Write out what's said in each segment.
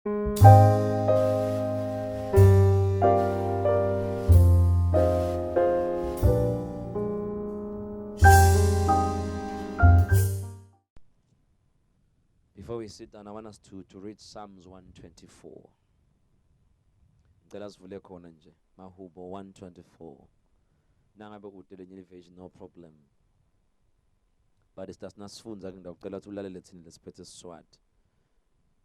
Before we sit down, I want us to, to read Psalms 124. Ngicela sivule khona nje Mahubo 124. Nangabe ude lenye version no problem. But it nasifundza ke ngidawucela ukuthi ulalele thina lesiphethe Siswati.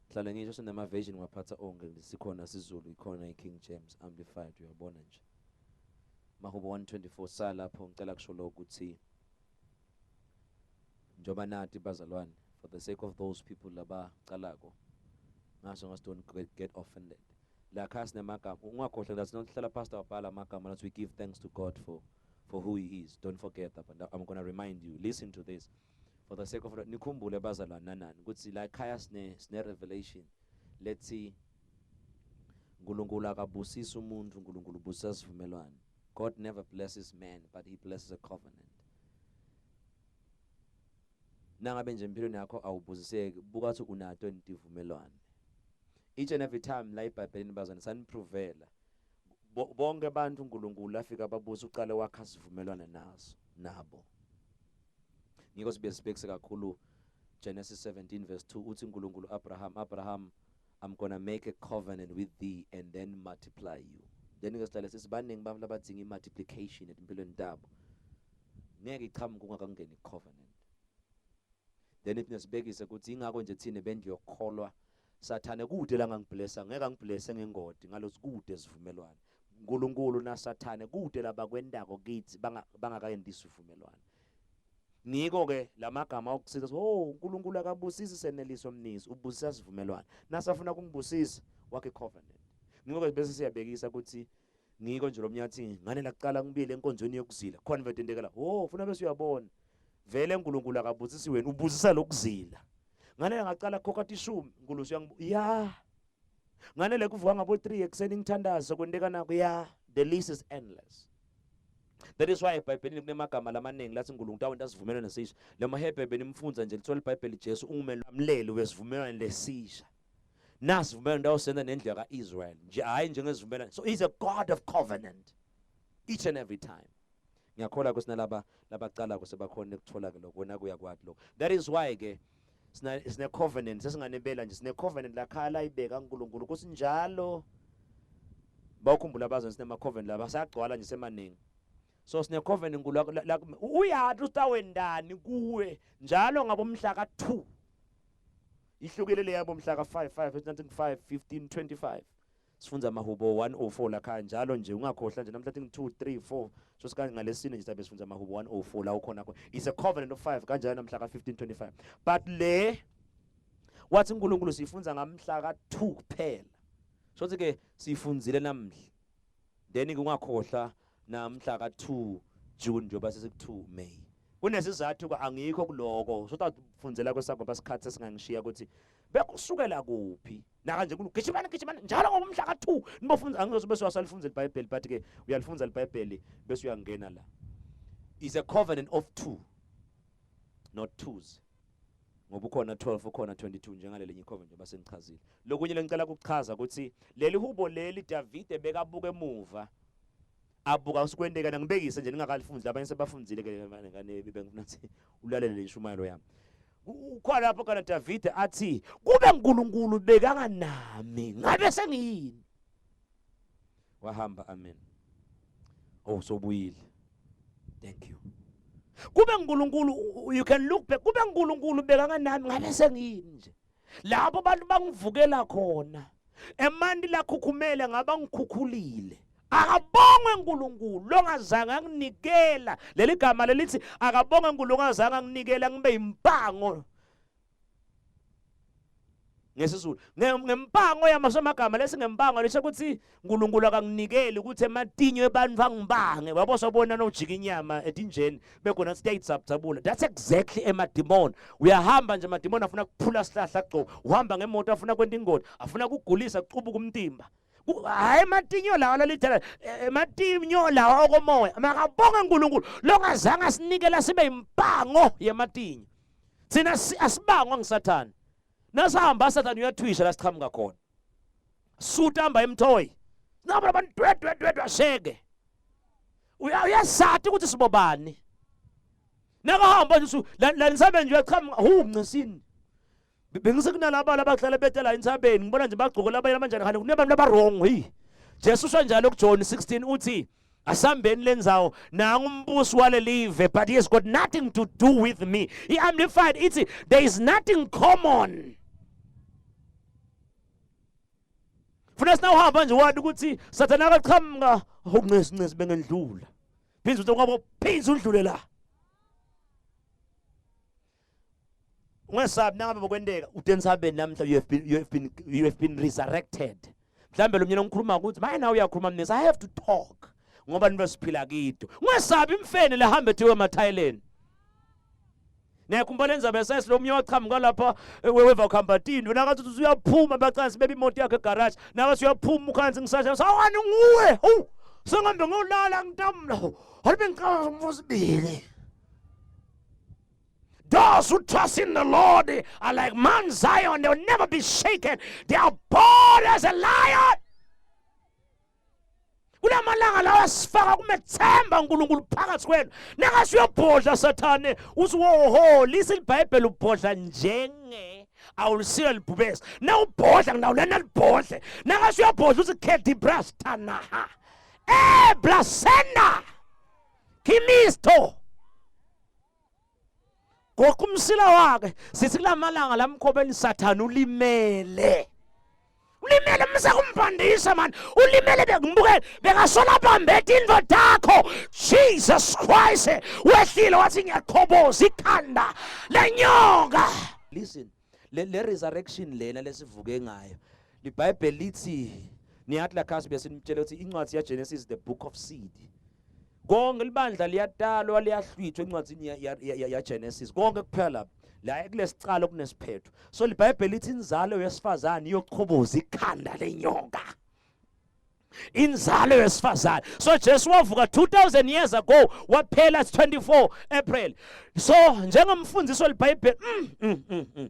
Hlale ngisho sinema version ngwaphatha onke sikhona siZulu ikhona iKing James Amplified uyabona nje. Mahubo 124 salapho ngicela kusho lokho ukuthi njoba nathi bazalwane for the sake of those people labacalako ngaso ngasi don't get, get offended la khaya sinemagama ungakhohlwa la sinohlala pastor wabhala amagama lathi we give thanks to God for for who he is don't forget that but I'm going to remind you listen to this for the sake of nikhumbule bazalwane nanani ukuthi la ekhaya sine sine revelation let's see uNkulunkulu akabusisi umuntu uNkulunkulu ubusisa sivumelwano God never blesses man but he blesses a covenant nangabe nje empilweni yakho awubusiseki buka ukuthi unato intivumelwano each and every time la eBhayibhelini bazane saniprovela bonke abantu uNkulunkulu afika babusa uqale wakha sivumelwano naso nabo ngiko sibe sibekise kakhulu Genesis 17 verse 2 uthi uNkulunkulu Abraham Abraham I'm going to make a covenant with thee and then multiply you then ke sihlale sisibaningi abantu labadinga i-multiplication empilweni tabo ngeke iqhamuke ungakangeni covenant then iphinde sibekise ukuthi ingakho nje thina bendlu yokukholwa sathane kude la ngangiblessa ngeke angiblesse ngengodi ngalosi kude sivumelwane uNkulunkulu nasathane kude labakwendako kithi bangakayendi isivumelwano ngiko ke lamagama okusiza oh uNkulunkulu akabusisi seneliso mnisi ubusisa sivumelwano nasafuna kungibusisa wakhe covenant ngiko ke bese siyabekisa ukuthi ngiko nje lomnyathi ngane laqala ngibuyele enkonzweni yokuzila khona vele enteka oh ufuna bese uyabona vele uNkulunkulu akabusisi wena ubusisa lokuzila ngane ngaqala khokha tishumi uNkulunkulu uyangibu ya ngane lekuvuka ngabo 3 ekuseni ngithandaza kwenteka nako ya the list is endless That is why eBhayibhelini kunemagama lamaningi lathi uNkulunkulu awenta sivumelwano esisha. Loma eBhayibhelini imfunza nje lithola iBhayibheli Jesu ungumelamleli wesivumelwano lesisha. Nasivumelwano ndawo senza nendlu yakaIsrael nje hayi njengezivumelwano. So he's a God of covenant each and every time. Ngiyakholwa ukuthi nalaba labacala kusebakhona ukuthola ke lokho wena kuyakwati lokho. That is why ke sina sine covenant sesinganebela nje sine covenant la khaya layibeka uNkulunkulu ukuthi njalo bawukhumbula abazweni sinema covenant laba sayagcwala nje semaningi so sine covenant uNkulunkulu uyathi usitawendani kuwe njalo ngabomhla ka2 ihlukile le yabo mhla ka5 5 5 15 25 Sifunza amahubo 104 la njalo nje ungakhohlwa nje namhla think 2 3 4 so sikanye ngalesine nje sabe sifunza amahubo 104 la ukhona khona it's a covenant of 5 kanjalo namhla ka 15 25 but le wathi uNkulunkulu sifunza ngamhla ka 2 kuphela so ke sifunzile namhla then kungakhohlwa namhla ka 2 June njengoba sesiku 2 May kunesizathu ke angikho kuloko so tafundzela kwesakho basikhathi esingangishiya ukuthi bekusukela kuphi nakanje kulo gijimani gijimani njalo ngomhla ka2 nibofunza angizothi bese wasalifunza iBhayibheli but ke uyalifunza iBhayibheli bese uyangena la is a covenant of two not twos ngoba ukhona 12 ukhona 22 njengaleli nye covenant njengoba sengichazile lokunye lengicela ukuchaza ukuthi leli hubo leli Davide bekabuka emuva abuka sikwenteka ngibekise nje ningakalifunzi labanye sebafunzile ke ngane bengifuna ukuthi ulalele inshumayelo yami ukhona lapho kana Davide athi kube uNkulunkulu bekanganami ngabe sengiyini wahamba amen oh sobuyile thank you kube uNkulunkulu you can look back kube uNkulunkulu bekanganami ngabe sengiyini nje lapho abantu bangivukela khona emanti lakhukhumele ngaba ngikhukhulile akabongwe uNkulunkulu longazange anginikela leli gama lelithi akabongwe uNkulunkulu ongazange anginikela ngibe impango ngesizulu ngempango yamasemagama lesi ngempango lisho ukuthi uNkulunkulu akanginikeli ukuthi ematinyo ebantu angibange wabo sobona nojika inyama etinjeni begona sitayitsabtsabula that's exactly emadimon uyahamba nje amadimon afuna kuphula sihlahla gco uhamba ngemoto afuna kwenta ingoti afuna kugulisa kucubuka umtimba hayi ematinyo lawa lalithela ematinyo lawa okomoya makabonge uNkulunkulu longazange asinikela sibe impango yematinyo thina asibangwa ngisathane nasihamba sathane uyathwisha la siqhamuka khona. Sutamba emthoyi. Nabo abantu dwe dwe dwe dwe sheke. Uyasati ukuthi sibobani. Nakahamba nje la nisabeni nje uyachamuka hu mncisini. Bengisekunalaba abahlala betela entsabeni ngibona nje bagcoke labanye abanjani kanti kunabantu abarong hey. Jesu usho njalo kuJohn 16 uthi asambeni lendzawo nangu umbusi walelive but he has got nothing to do with me. I-amplified ithi there is nothing common. Funa sinawuhamba nje wadi ukuthi sathana akaqhamuka awuncesi ncesi bengendlula. Phindze uthi kwabo phindze udlule la. Ungesabi nangabe bokwenteka utensabeni namhla you have been you have been you have been resurrected. Mhlambe lo mnyana ngikhuluma ukuthi maye nawe uyakhuluma mnesi I have to talk ngoba nibe siphila kido. Ungesabi imfene lehambe thiwe emathayeleni. Niyakhumbula enza besesi lo munye waqhamuka lapha eh, weva kuhambatini wena akathi uyaphuma bacansi bebe imoto yakhe egarage nakathi uyaphuma ukhansi ngisasha sawani nguwe hawu sengihambe ngiyolala ngitamla halibe ngicabanga umfosibili Those who trust in the Lord are like Mount Zion, they will never be shaken. They are bold as a lion. Kulamalanga lawa sifaka kumethemba uNkulunkulu phakathi kwenu. Nakase uyobhodla Sathane uthi woho lisi iBhayibheli ubhodla njenge awulisilo libhubesi. Nawubhodla ngidawulena libhodle. Nakase uyobhodla uthi kedibrastanaha. Eh blasena. Kimisto. Goqa umsila wakhe sithi kulamalanga lamkhobeni sathana ulimele ulimele mse kumbandisa man ulimele bekungibukele bekasola bambe tintfo takho Jesus Christ wehlile wathi ngiyaqhoboza ikhanda lenyoka listen le, le resurrection lena lesivuke ngayo libhayibheli lithi niyathi lakhasi besinitshela ukuthi incwadi yaGenesis the book of seed konke libandla liyatalwa liyahlwithwa encwadini yaGenesis konke kuphela lapha la kulesicalo kunesiphetho so libhayibheli lithi inzalo yesifazane iyochoboza ikhanda lenyoka inzalo yesifazane so Jesu wavuka 2000 years ago waphela 24 April so njengomfundisi welibhayibheli mm, mm, mm, mm.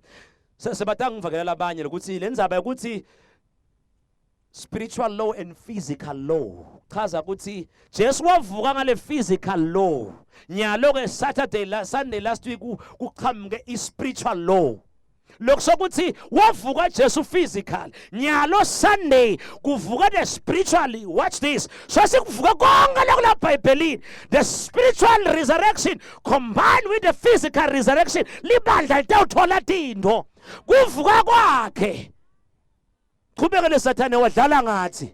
sebatanga ngivakela abanye ukuthi le ndzaba ukuthi spiritual law and physical law chaza ukuthi Jesu wavuka ngale physical law nyalo ke Saturday la Sunday last week kuqhamuke i spiritual law lokho sokuthi wavuka Jesu physical nyalo Sunday kuvuka the spiritually watch this so sikuvuka konke lokula Bhayibhelini the spiritual resurrection combined with the physical resurrection libandla litawuthola tintfo kuvuka kwakhe Qhubeka lesathane wadlala ngathi.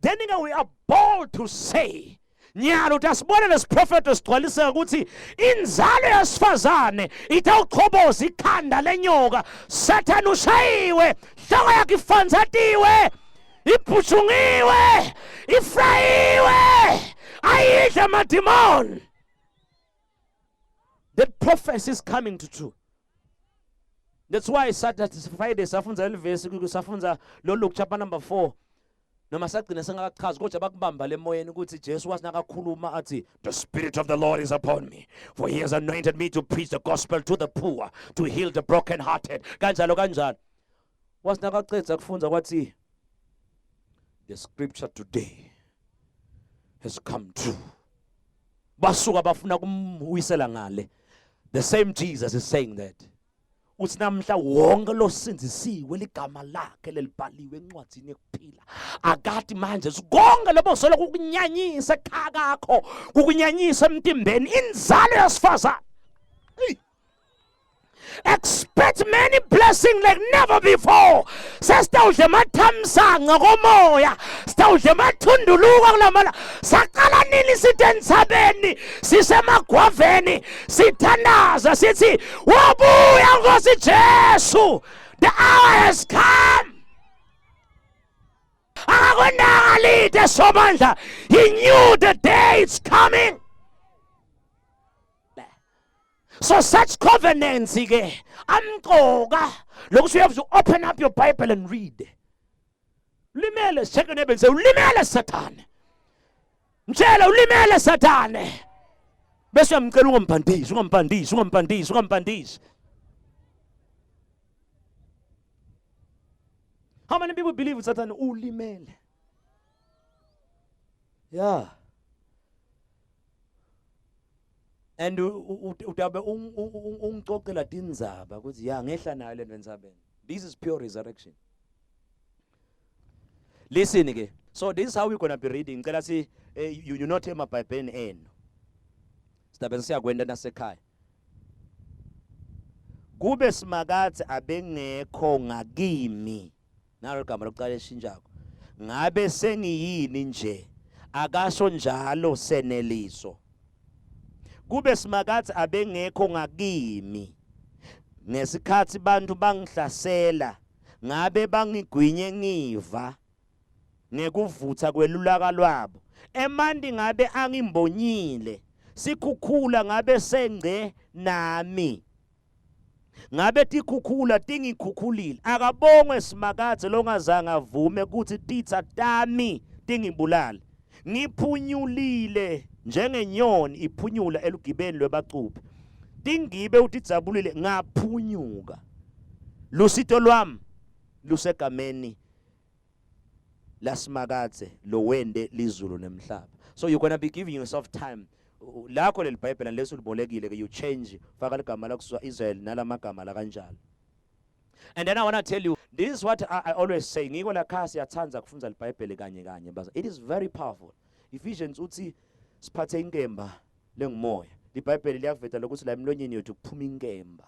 Then ke we are bold to say nyalo ukuthi asibone lesiprofeto sigcwaliseka ukuthi inzalo yesifazane itawuchoboza ikhanda lenyoka sathane ushayiwe hloko yakhe ifansatiwe ibhushungiwe ifrayiwe ayidle amadimoni That prophecy is coming to true. That's why Saturday Friday safunza leli verse safunza lo Luke chapter number 4 noma sagcina singakachazi kodwa bakubamba lemoyeni ukuthi Jesu wasinakakhuluma athi the spirit of the Lord is upon me for he has anointed me to preach the gospel to the poor to heal the broken hearted kanjalo kanjalo wasinakacedza kufunza kwathi the scripture today has come true basuka bafuna kumwisela ngale the same Jesus is saying that uthi namhla wonke losindzisiwe ligama lakhe lelibhaliwe encwadzini yekuphila akati manje konke lobo solo kukunyanyisa ekhaya kakho kukunyanyisa emtimbeni inzalo yesifazane expect many blessing like never before sesitawudla emathamsanqa komoya sitawudla emathunduluka kulamala saqala nini sithi entsabeni sisemagwaveni sithandaza sithi wabuya nkosi Jesu the hour has come akakwendanga lide somandla he knew the day it's coming So such covenants ke amqoka lokuthi you have to open up your Bible and read. Ulimele check your neighbor and say ulimele Sathane. Mtshele ulimele Sathane. Bese uyamcela ungambhandisi, ungambhandisi, ungambhandisi, ungambhandisi. How many people believe Satan ulimele? Yeah. And utabe ungicocela tindzaba ukuthi ya ngehla nayo lento entsabeni. This is pure resurrection. Listen ke. So this is how we're going to be reading. Ngicela si eh, you, you not emabhayibhelini enu. Sidabe siyakwenda nasekhaya. Kube simakadze abengekho ngakimi. Nalo igama lokuqala eshintsha-ko. Ngabe sengiyini nje? Akasho njalo Seneliso. Kube simakadze abengekho ngakimi. Ngesikhathi bantu bangihlasela ngabe bangigwinye ngiva ngekuvutha kwelulaka lwabo. Emanti ngabe angimbonyile, sikhukhula ngabe sengce nami. Ngabe tikhukhula tingikhukhulile. Akabongwe Simakadze longazange avume kutsi titsa tami tingibulale. Ngiphunyulile njengenyoni iphunyula elugibeni lwebacuphi. Tingibe utidzabulile ngaphunyuka. Lusito lwami lusegameni lasimakadze lowente lizulu nemhlaba. So you're going to be giving yourself time. Lakho leli Bhayibheli leso ulibolekile ke you change faka ligama lakuswa Israel nalamagama la kanjalo. And then I want to tell you this is what I, I always say ngiko la khaya siyathanda kufundza liBhayibheli kanye kanye baza. It is very powerful. Ephesians uthi siphathe inkemba lengumoya. LiBhayibheli liyaveta lokuthi la emlonyeni yethu kuphuma inkemba.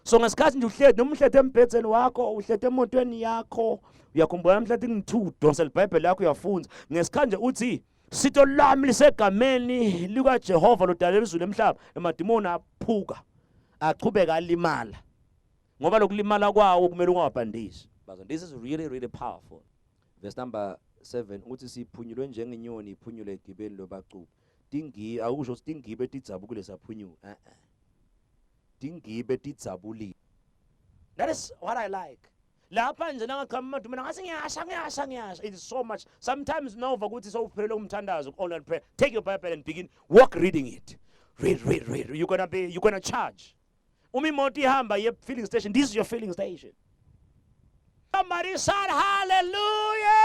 So ngesikhathi nje uhleti noma uhleti embhedzeni wakho uhleti emotweni yakho uyakhumbula namhlanje ngi-2 donsa libhayibheli lakho uyafunza ngesikhathi nje uthi sito lami lisegameni likaJehova lodala izulu emhlaba emadimoni aphuka achubeka alimala ngoba lokulimala kwawo kumele ungawabhandishi bazwa this is really really powerful verse number 7 uthi siphunyulwe njengenyoni iphunyule egibeni lobacuphi tingi awusho ukuthi tingibe tidzabukile saphunyuka eh eh tingibe tidzabulile that is what i like lapha nje nangachama amadumela ngase ngiyasha ngiyasha ngiyasha it is so much sometimes nova ukuthi sowuphelele umthandazo online prayer take your bible and begin walk reading it read read read you're gonna be you're gonna charge uma imoto ihamba ye filling station this is your filling station somebody shout hallelujah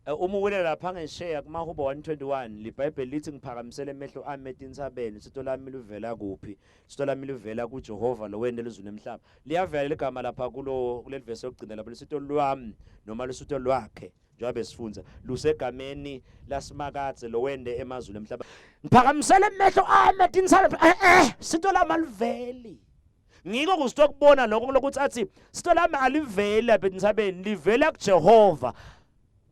eh, uma uwela lapha ngesheya kumahubo 121 libhayibheli lithi ngiphakamisele emehlo ami etintsabeni sito lami livela kuphi sito lami livela kuJehova lo wende lizulu nemhlaba liyavela ligama lapha kulo kuleli verse yokugcina lapho lisito lwami noma lisito lwakhe njengoba besifundza lusegameni lasimakadze lowende emazulu emhlaba ngiphakamisele emehlo ami etinsalo eh eh sito lami aliveli ngiko kusitwa kubona lokho lokuthi athi sito lami aliveli lapha etintsabeni livela kuJehova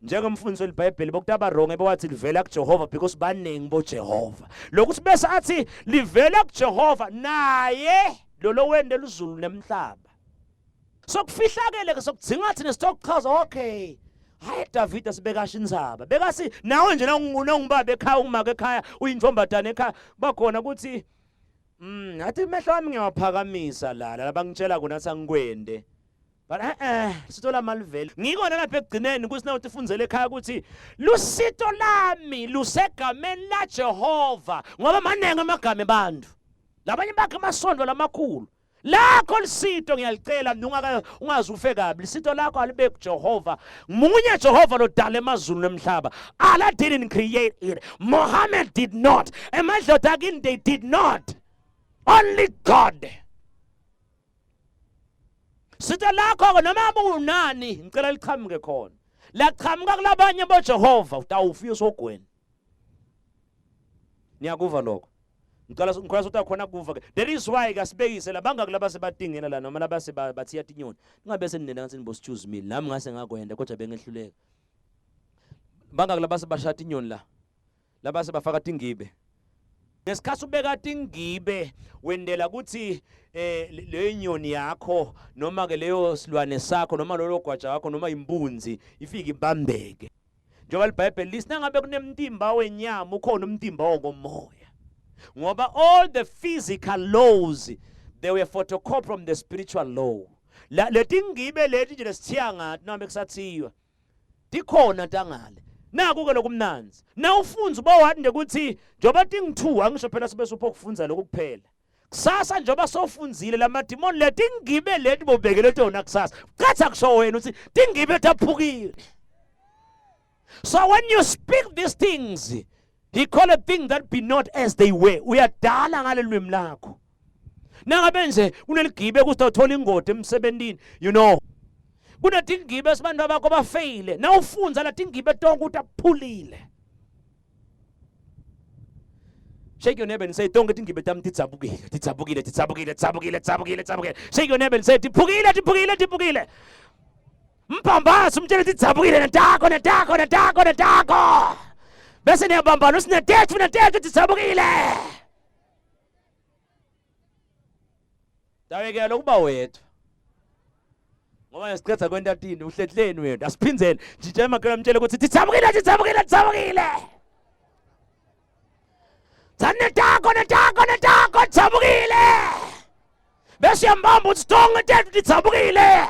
njengomfundisi weliBhayibheli bokutaba wrong ebewathi livela kuJehova because baningi boJehova lokuthi bese athi livela kuJehova naye lo lowende lizulu nemhlaba sokufihlakele ke sokudzinga thina sitokuchaza okay hayi Davida sibekasha indzaba bekasi nawe nje nawungubaba ekhaya ungumaka ekhaya uyintombazane ekhaya bakhona ukuthi mm ngathi imehlo ami ngiyawaphakamisa la la bangitshela kona athi angikwende but eh eh sithola malivele ngikona lapha ekugcineni kusina ukuthi fundzele ekhaya ukuthi lusito lami lusegameni la Jehova ngoba maningi amagama ebantu labanye bakhe amasondvo lamakhulu lakho lisito ngiyalicela mina ungaze ufe kabi lisito lakho alibe kuJehova munye Jehova lodala emazulu nemhlaba Allah didn't create it Muhammad did not emadloda akini they did not only God sito lakho ke noma unani ngicela liqhamuke khona laqhamuka kulabanye boJehova utawufika esogweni niyakuva lokho ngicela ngikholwa ukuthi akhona kuva ke there is why kasibekise labangaki labasebatingela la noma labase bathiya tinyoni ningabe seninena ngathi nibo choose me nami ngase ngakwenda kodwa bengehluleka bangaki labase bashaya tinyoni la labase bafaka tingibe ngesikhathi ubeka tingibe wendela ukuthi eh leyo nyoni yakho noma ke leyo silwane sakho noma lolo gwaja wakho noma imbunzi ifike ibambeke njengoba libhayibheli lithi nangabe kunemtimba wenyama ukhona umtimba wokomoya ngoba all the physical laws they were photocopied from the spiritual law la letingibe leti nje lesithiya ngathi noma kusathiwa tikhona tangale naku ke lokumnanzi na ufunza uba wathi nje ukuthi njengoba tingi-2 angisho phela sibe supho kufunza lokhu kuphela. Kusasa njengoba sofundzile lamadimoni letingibe leti bobekele tona kusasa. Qatha kusho wena uthi tingibe taphukile. So when you speak these things, he call a thing that be not as they were. Uyadala ngalelwimi lakho. Nangabe nje kuneligibe ukuthi uthola ingodi emsebentini, you know. Kunetingibe esibantu abakho bafeyile. Nawufundza latingibe tonke utaphulile. Shake your neighbor and say tonke tingibe tami tidzabukile, tidzabukile, tidzabukile, tidzabukile, tidzabukile, tidzabukile. Shake your neighbor and say tiphukile, tiphukile, tiphukile. Mbambazi umtshele tidzabukile netakho, netakho, netakho, netakho. Bese niyabambana usinetethu netethu tidzabukile. Tawekela ukuba wedwa. Ngoba nesiqedza kwenta tini uhlehleni wena asiphindzele jija emakela mtshele ukuthi tidzabukile tidzabukile tidzabukile. Tsani netakho netakho netakho tidzabukile. Bese uyambamba uthi tonke tethu tidzabukile.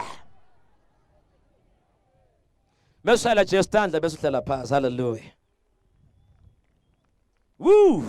Bese ushayela Jesu tandla bese uhlala phansi. Hallelujah. Woo!